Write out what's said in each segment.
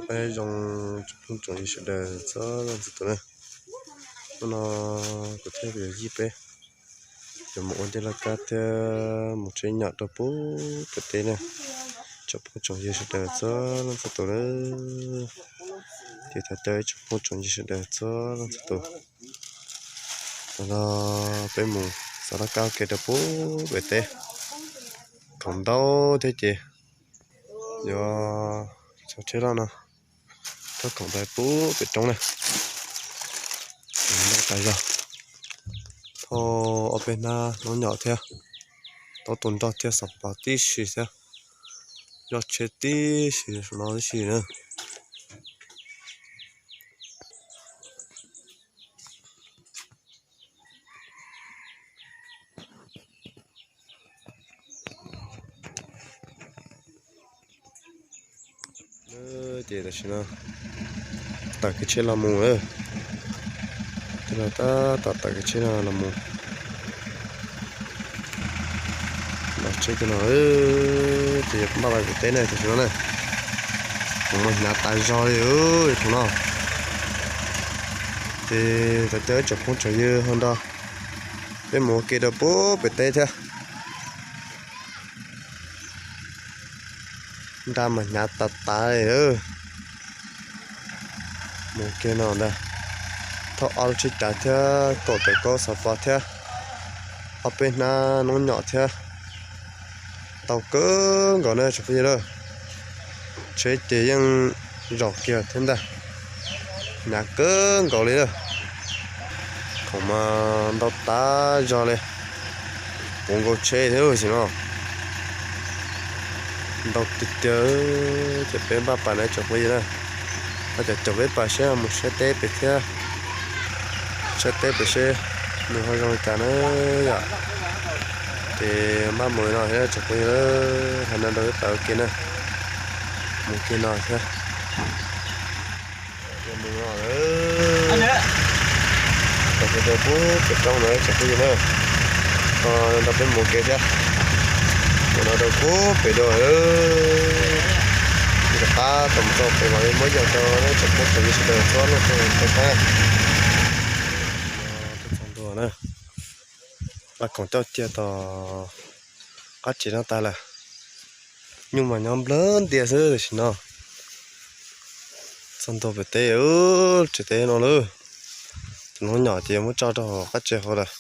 Peb zoo tsoom phooj tsoom ywg sawv daws txhua leej txhua tus na. Hnub no kuv thiab kuv yawm yij peb yuav mus ua ntej laj kab thiab mus tsheb nyom rau pub pem teb na. Tsoom phooj tsoom ywg sawv daws txhua leej txhua tus na. Ces thov caw ib tsoom phooj tsoom ywg sawv daws txhua leej txhua tus, los peb mus xav laj kab ua ke rau pub pem teb. Khoom ntau thiab ces yuav tso tsheb loj no thauj khoom ntawd pub pem roob na. Noj tas zog, thauj ob peb hnab noob nyom thiab, tau tus nroj thiab xov pos tib si thiab, zoj tsheb tib si, saum no tib si na. Ces tam sim no tawm kev tsheb los mus lawm. Tab tom tawm kev tsheb no los mus. Los tsheb kiag no, ces yuav npaj pem teb na tam sim no na. Kuv mas hnyav tas zog li thaum no. Ces thov caw ib tsoom phooj tsoom ywg ho nrog peb mus ua ke rau pub pem teb thiab. Nra mas hnyav tas tas li. Mus kiag no ntag, thauj ob lub tsheb cav thiab kaum tawm kaub xov pos thiab ob peb hnab noob nyom thiab, tau kawg nkaus na tsoom phooj ywg lawm. Tsheb ces yeej zaum kiag thiab ntag, hnyav kawg nkaus li lawm. Khoom mas ntau tas zog li, puv nkaus tsheb thiab lawm tam sim no. Ntau tiag tiag, ces peb npaj pem na tsoom phooj ywg na. Ho caum caum peb pem seb mus saib teb pem thiab, saib teb pem seb nws ho zoo li cas na yom. Ces npaj mus no thiab tsoom phooj ywg, hais no rau peb pem ua ke na, mus kiag no thiab. Mus no, tom peb rau pub pem roob na tsoom phooj ywg na, nrog peb mus ua ke thiab. Mus no rau pub pem rau, rov qab tom txog pem mam li muab yos rau tsoom phooj tsoom ywg sawv daws txhua leej txhua tus saib. Npaj khoom coj cia tom qab tsev no tas lawm. Nyuj mas nyob nplawg ntias xwb tam sim no. Txog ntua pem teb, tsev teb no lawm. Tus noob nyom ces muab tso rau hauv qab tsev hauv lawm.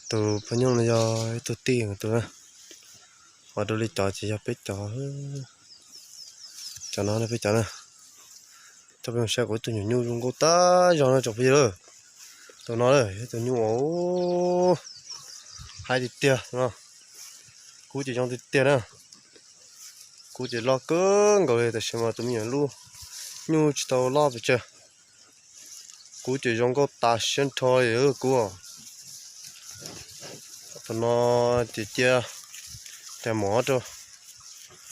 Tus poj nyuj no yog ib tug tij tus na. Ho dua li cov ces yog peb cov. Cov no peb cov na. Coj peb mus saib kuv ib tug nyuam nyuj zoo nkauj tag zog no tsoom phooj ywg lawm. Tus no lawm yog tus nyuj uas haib tiag tiag no. Kub ces zoo tiag tiag na. Kub ces loj kawg nkaus li, tab sis mas tus me nyuam lub nyuj tsis tau loj pes tsawg. Kub ces zoo nkauj tas siab nrho li kub. Tus no ces cia, cia mov rau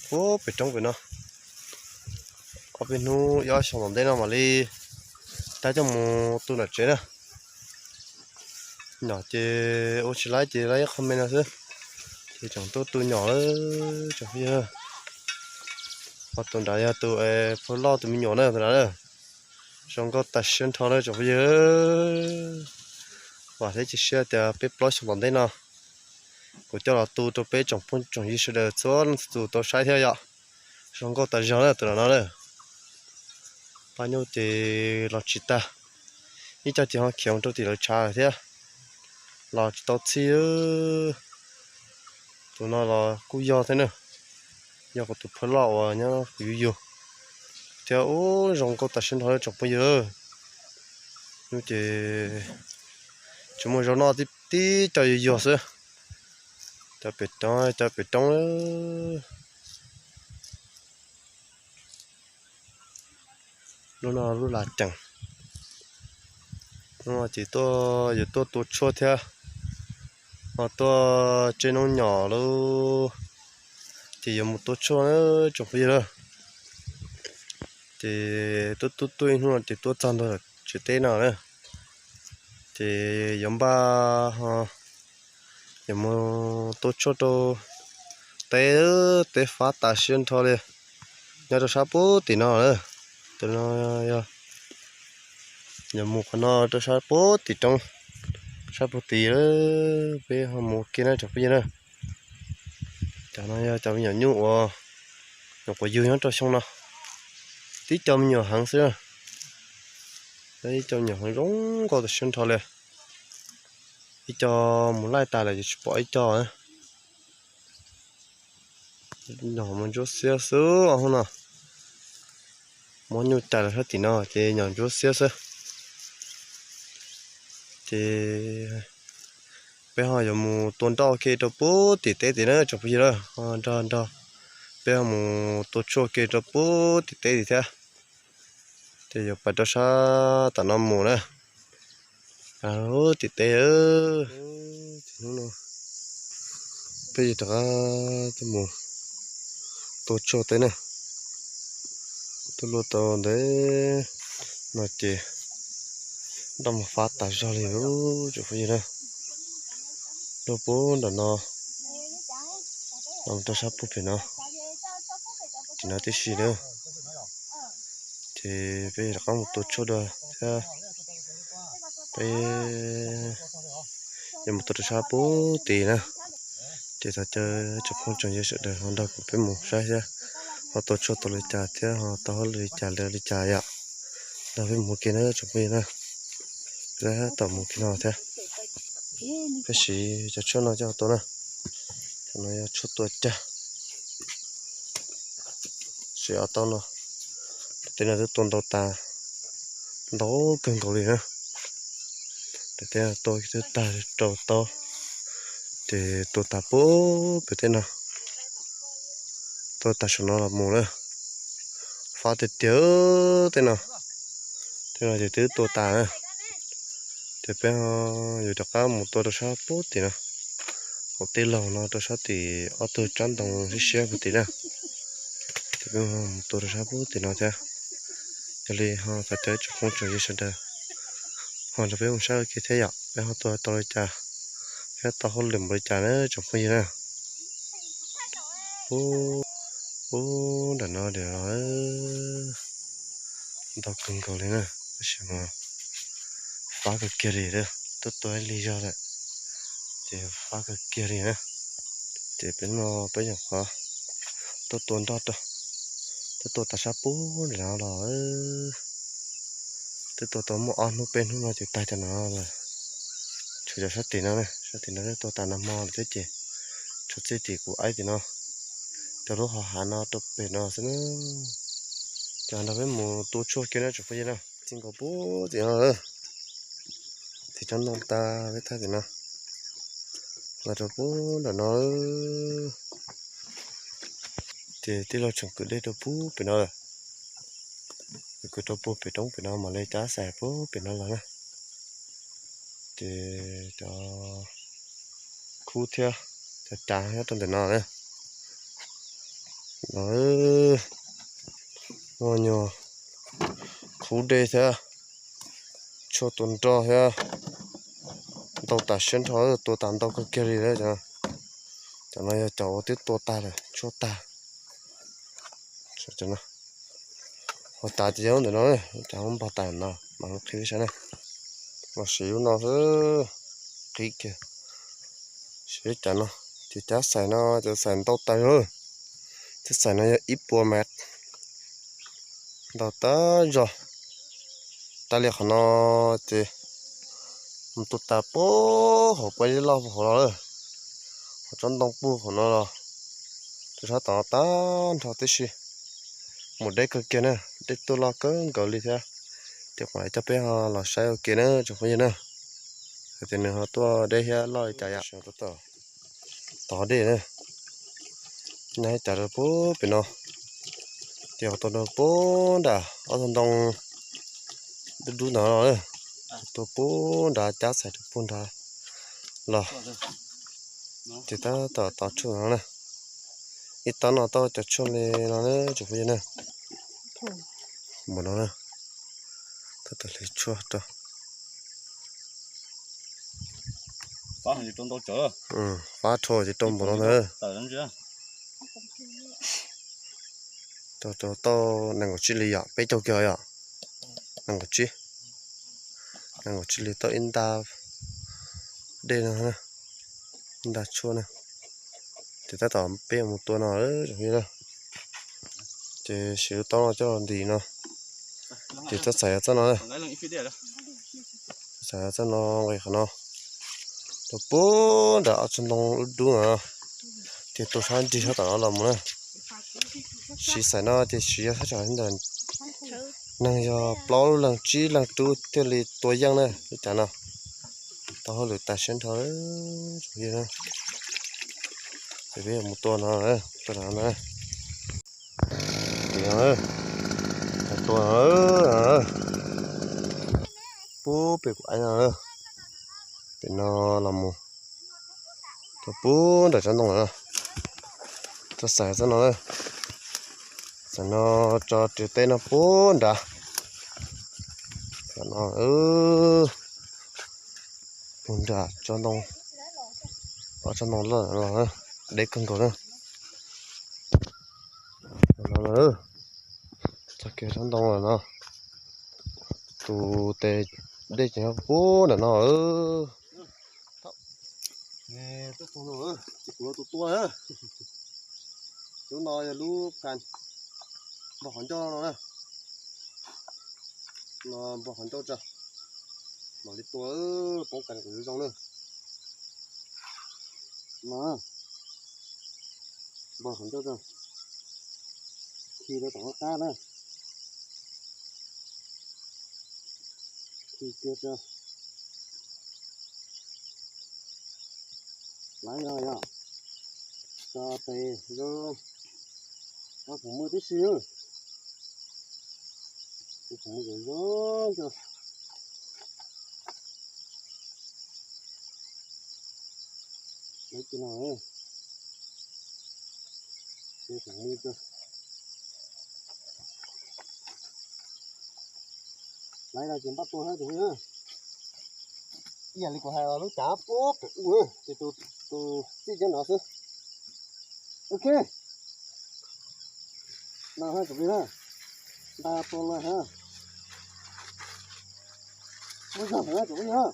pub pem roob pem no. Ob peb hnub ib ob xyoo tom ntej no mam li cab coj mus tu nram tsev na. Nyom ces ua tsis laib ces laib ib qho me no xwb, ces tseem tuaj tu nyom lawm tsoom phooj ywg. Ho tus nrad yog tus phauj loj tus me nyuam na, tus nrad na. Zoo nkauj tas siab nrho lawm tsoom phooj ywg. Vam thiab cia siab tias peb plaub xyoo tom ntej no kuv coj los tu rau peb tsoom phooj tsoom ywg sawv daws txhua leej txhua tus tau saib thiab yom. Zoo nkauj tas zog na tus nrad no na. Paj nyuj ces los tsis tag, ib co ces ho khiav mus rau tim lawv tshav lawm thiab, los tsis tau txhij. Tus no los kuj yog thiab na, yog kuv tus phauj loj uas nyob kuv yug yug thiab. Ub, zoo nkauj tas siab nrho lawm tsoom phooj ywg. Nyuj ces tsis muaj zaub noj, tib co yuag yuag xwb. Cov pem roob, cov pem roob. Lub no lub las cees. Hnub no ces tuaj, yuav tuaj tua tshuaj thiab, ho tuaj tseb noob nyom lawm, ces yuav mus tua tshuaj na tsoom phooj ywg lawm. Ces tuaj tuaj tuaj ib hnub no ces tuaj txog ntua tsev teb no na, ces yuav npaj ho yuav mus tua tshuaj rau teb, teb fab tas siab nrho li. nyob rau sab puag tim no lawm. Tus no yog, yog mus qhov no rau sab puag tim roob, sab puag tim lawm, peb ho mus kiag na tsoom phooj ywg na. Cov no yog cov me nyuam nyuj uas nyuam qhuav yug nyob rau xyoo no, tib co me nyuam heev xwb. Ib co me nyuam heev zoo nkauj tas siab nrho li. Ib co mus laij tas lawm ces tsis pom ib co. Nyuam mus ntsuab xiab xwb os no. Muab nyuj cais los sab tim no ces nyuam ntsuab xiab xwb. Ces peb ho yuav mus tua nroj ua ke rau puag tim teb tim na tsoom phooj ywg na. Nrog nrog peb ho mus tua tshuaj ua ke rau puag tim teb tim thiab. Ces yuav pais rau sab tom no mus na. Tim teb. Hnub no peb yuav rov qab tuaj mus tua tshuaj teb na. Tuaj luaj tau ntev no ces nroj mus fab tas zog li tsoom phooj ywg na. Luaj puag nram no los rau sab puag pem no, tim no tib si na. Ces peb rov qab mus tua tshuaj dua thiab. Peb yuav mus tua rau sab puag tid na. Ces thov caw tsoom phooj tsoom ywg sawv daws ho nrog kuv peb mus saib thiab, ho tua tshuaj tau li cas thiab ho tau hauj lwm li cas lawm li cas yom. Nrog peb mus ua ke na tsoom phooj ywg na. Peb tab tom mus kiag no thiab. Peb siv cov tshuaj no coj tua na. Cov no yog tshuaj tua cag. Siv ob tau no. Tej no twb tua ntau tas, ntau kawg nkaus li na. Tej no tua twb tag rau tau, ces tua tas puag pem tej no. Tua tas saum no los mus na. Fab tiag tiag tej no. Tej no ces twb tua tas na. Ces peb yuav rov qab mus tua rau sab puag tim no. Hauv tej laug no rau sab tim ob tug tsob ntoo siab siab puag tim na. Ces peb mus tua rau sab puag tim no thiab. Yog li ho thov caw tsoom phooj tsoom ywg sawv daws ho nrog peb mus saib ua ke thiab yom, peb ho tua tau li cas thiab tau hauj lwm npaum li cas na tsoom phooj ywg na. Puag nram no lawm, ntau kawg nkaus li na, tab sis mas fab kawg kiag li, twb tua ib lig zog lawm ces fab kawg kiag li na. Ces peb no peb nyuam qhuav tuaj tua nroj rau, twb tua tas sab puag nram no los, twb tua tau muaj ob hnub peb hnub no ces tag cov no lawm. Tshuav cov sab tim no, sab tim no twb tua tas nag hmo lawm thiab ces tshuav txij tim kuv aib tim no, rau lub hauv hav no rau pem no xwb na. Ces nrog peb mus tua tshuaj kiag na tsoom phooj ywg na. Txij nkaus puag tim no, tim tsob ntoo tas peb thaj tim no los rau puag nram no. Ces tij laug tseem kwv dej rau puag pem no lawm. Kwv rau puag pem roob pem no mam li cab xais puag pem no los na. Ces cov khub thiab cov cav nyob rau ntawm no na. No, muaj nyuag khub dej thiab, tshuaj tua nroj thiab, ntau tas siab nrho, tua tas ntau kawg kiag li lawm. Cov no yog cov uas twb tua tag lawm, tshuaj tag. Ho tas ces yog ntawm no, cas muab npog tas no mas qhib saib na. Los siv lub no xwb, qhib kiag. Siv cov no, ces cov xais no, cov xais ntau tas zog. Cov xais no yog ib puas mas ntau tas zog. Tas li qhov no ces mus tua tas puag hauv puag loj hauv los lawm, hauv tsob ntoo puag hauv no los rau sab tom no tag nrho tib si. Mus deb kawg kiag na, dej tuaj loj kawg nkaus li thiab. Ces kuv mam coj peb ho los saib ua ke na tsoom phooj ywg na, hais tias nws ho tuaj deb thiab loj li cas yom. Tod dej na, nyob ib tas rau puag pem no, ces ho tuaj rau puag nram ob tug ntoo dub dub ntawd los, tuaj puag nrad cab xais rau puag nrad los, ces tab tom tov tshuaj no na. Ib tog no tau cov tshuaj li no na tsoom phooj ywg na. Npaum no na, tab tom hliv tshuaj rau. Fab rho ces rau npaum no ntag. Tau tau nees nkaum tsib hlis yom, peb caug kiag yom. Nees nkaum tsib, nees nkaum tsib hlis tau ib nta dej no, ib nta tshuaj na. Ces tab tom peb mus tua no, ces siv lub taub no coj los ntim no. Ces txoj xaim yog txoj no, txoj xaim yog txoj no, nqis qhov no rau puag nram ob tsob ntoo dub dub no, ces tua sab nrig sab tom no los mus na. Siv xaim no ces siv yog thaj tsam ntawm neeg yog plaub leeg tsib leeg rub thiaj li tua yeej na, li cas no. Tau hauj lwm tas siab nrho. Ces peb yuav mus tua no, tua no na. Ces no, tua no, puag pem kuv aib no, pem no los mus rau puag nram tsob ntoo no. Txoj xaim txoj no na, xaim no tso rau teb no puag nrad, no puag nram tsob ntoo, ob tsob ntoo loj no, deb kawg nkaus na. Txog kiag tsob ntoo lawm no, tus tes dej ces nyob puag nram no. Ces kuv tus tua, lub no yog lub kas npog qhov ncauj no na, no npog qhov ncauj tso, mam li tua, poob kas kom zoo zoo na. No, npog qhov ncauj tso, khi rau tom qab na, khi kiag tso. Laiv no yog tso tes zoo, ob phoom mws tib si, ob phoom mws zoo zoo. Laiv no, laiv no ces npaj tua na tus phooj ywg. Ib yam li kuv hais lub cav puag pem u, ces tus txij cov no xwb. Ok, no tus phooj ywg, nta tua no ha. Muaj zog na tus phooj ywg,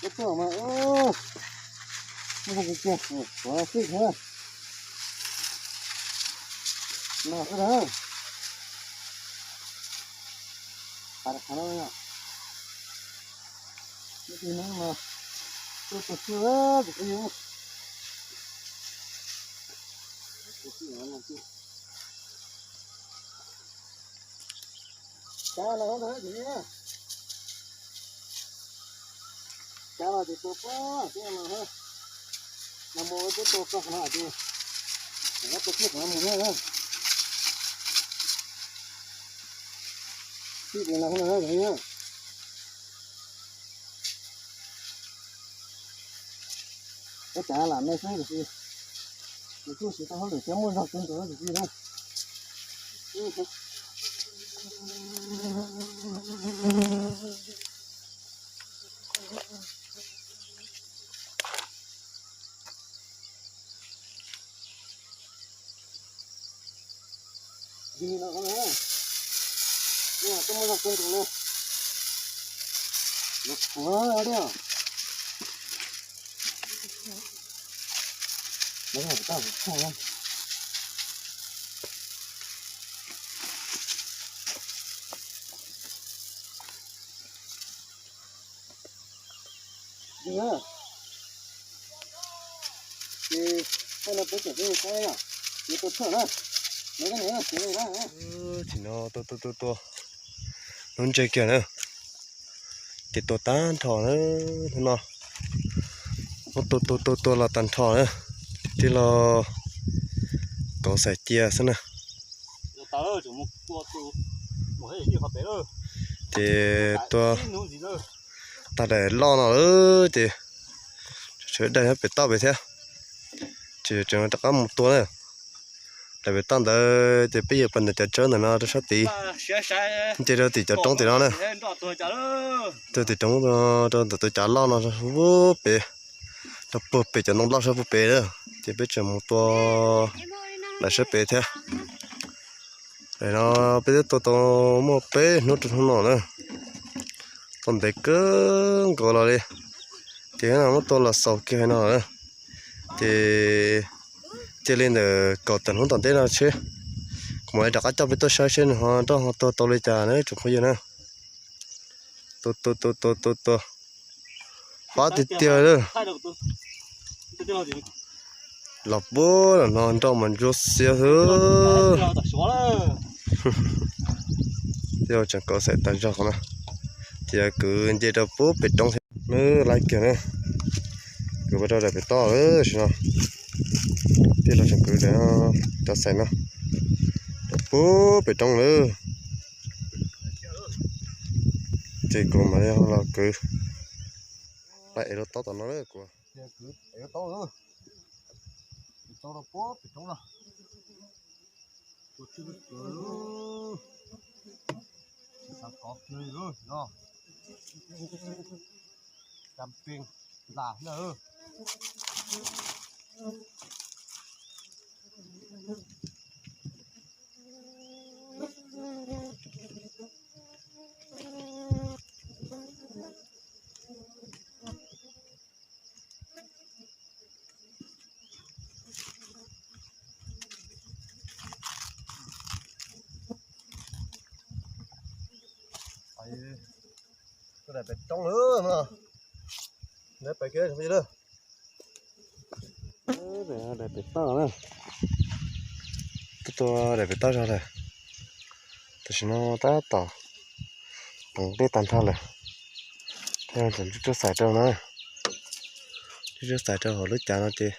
muaj tuaj mas, muaj zog kiag kiag, kuv xij na. No xwb na. Pas rau qhov no yom. Tus no mas tuaj tua xwb tus phooj ywg. Cov no tus phooj ywg, cov no ces tua puag tim no, no mus twb tua txog qhov no ces, tua kiag qhov no mus na. Xij li no na tus phooj ywg. Ua cas lam me xwb tus txiv, nws kuj siv tau hauj lwm thiab muaj zog kawg nkaus tus txiv na. Yog no, no, no, muaj zog kawg nkaus na. Los kuv, ces no peb tseem saib yom, yuav tua tshaj na, no, tsis no tua tua tua tua, lub ntse kiag na, ces tua tag nrho na, hnub no muab tua tua tua tua los tag nrho na, tib los kauv xaim cia xwb na. Ces tua tag daim loj no lawm ces sawv daws nyob pem toj pem thiab, ces tseem rov qab mus tua na. Daim pem toj ntawd ces peb yuav pas ntawm cov tsawb ntawm no rau sab tid, nce rau tim cov roob tim no na. Rau tim roob, rau ntawm tus cav loj no puag pem, rau puag pem cov ntoo loj sab puag pem na. Ces peb tseem mus tua daim sab pem thiab. Tam no peb twb tua tau muaj peb hnub rau hnub no na, tua ntev kawg nkaus los li, ces muab tua los xaus kiag no na, ces cia li ntawm kaum tawm hnub tom ntej no seb, kuv mam li rov qab coj peb tuaj saib seb nws ho nroj ho tuag tau li cas na tsoom phooj ywg na. Tua tua tua tua tua tua, pab tiag tiag lawm. Los puag los no nroj mas ntsuab xiab xwb. Thiab tseem kauv xaim tag zog qhov no, ces kwv nce rau puag pem roob thiab na, laiv kiag na. Kwv rau daim pem toj lawm tam sim no, thiaj los tseem kwv daim cov xaim no rau puag pem roob lawm. Ces kuv mam li los kwv, pab ev rau taub tom no lawm kuv. Tuaj daim pem roob lawm no, neb pem kiag lawm. Daim pem toj na, tuaj tua daim pem toj zog lawm. Tam sim no tab tom nqis tag nrho lawm, thiaj tseem ntsuab xaim rau na, ntsuab xaim rau hauv lub cav no ces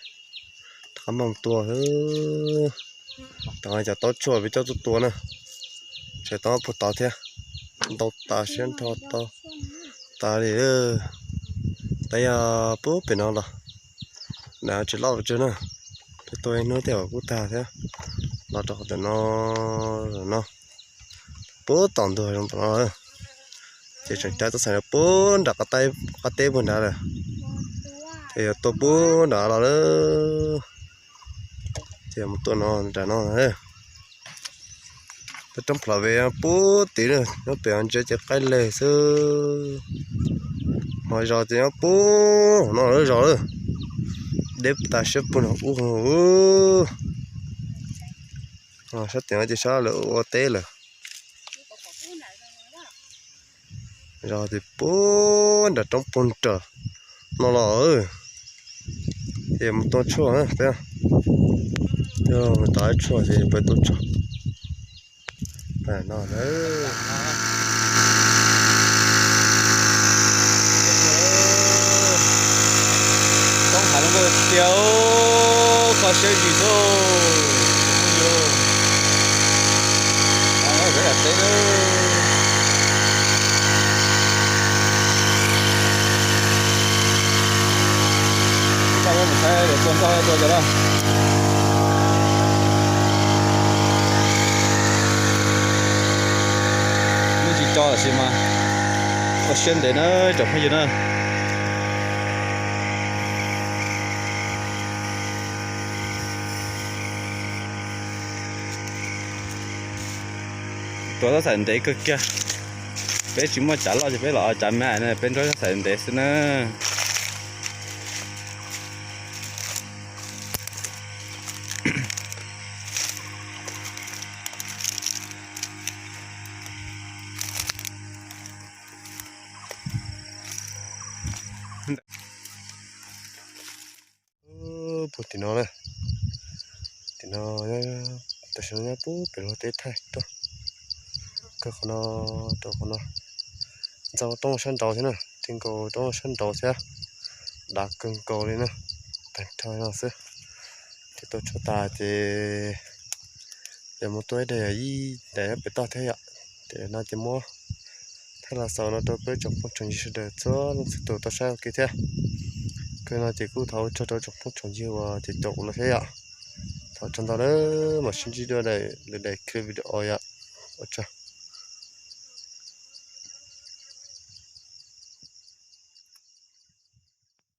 rov qab mam tua xwb. Tam no cov taub tshuaj peb coj tuaj tua na, tseem tau puag tod thiab, ntau tas siab nrho tau tas li. Tab yog puag pem no los nws tsis loj pes tsawg na, peb tua ib hnub tej zaum kuj tag thiab. Los rau qhov tam no, no puag tom ntug zoo tom no, ces tseem cav tuaj xaim rau puag nram qab teb puag nrad lawm, ces yuav tua puag nrad los lawm. Ces mus tua no nram no, peb roob plhav ve puag tid na, nyob pem ntsia ces qaij leg xwb. Ho zos ces nyob puag no lawm, zos lawm, deb tas siab puag nram ub. Sab tim no ces sab lawv ua teb lawm. Zos ces puag nram roob puag nram no los, ces mus tua tshuaj na peb, yog mus tua tshuaj ces peb tua tshuaj no na. Toob hav zoo nkauj tiag, kho siab zis xwb. Ib pliag mus saib lawv tua nroj tua cas lawm. Yeej tsis tso tab sis mas ua siab ntev na tsoom phooj ywg na. Tua tab xaim ntev kawg kiag. Peb tsis muaj cav loj ces peb los cav me na, peb nrog tab xaim ntev xwb na. Puag tim no na, tim no, tam sim no nyob puag pem luag teb thaij tuaj, kawg qhov no rau qhov no. Ntxaus roob sab nraud thiab na, ti nkaus roob sab nraud thiab, dav kawg nkaus li na. Tag nrho no xwb, ces tua tshuaj tas ces yuav mus tua ib daim, ib daim nyob pem toj thiab yom. Ces no ces muab thaij los xaus no rau peb tsoom phooj tsoom ywg sawv daws txhua leej txhua tus tau saib ua ke thiab. Kawg no ces kuj thov ua tsaug rau tsoom phooj tsoom ywg uas caum kuv los thiab yom. Thov ua tsaug ntau na, mam sib ntsib dua lwm daim clip video yom. Ua tsaug.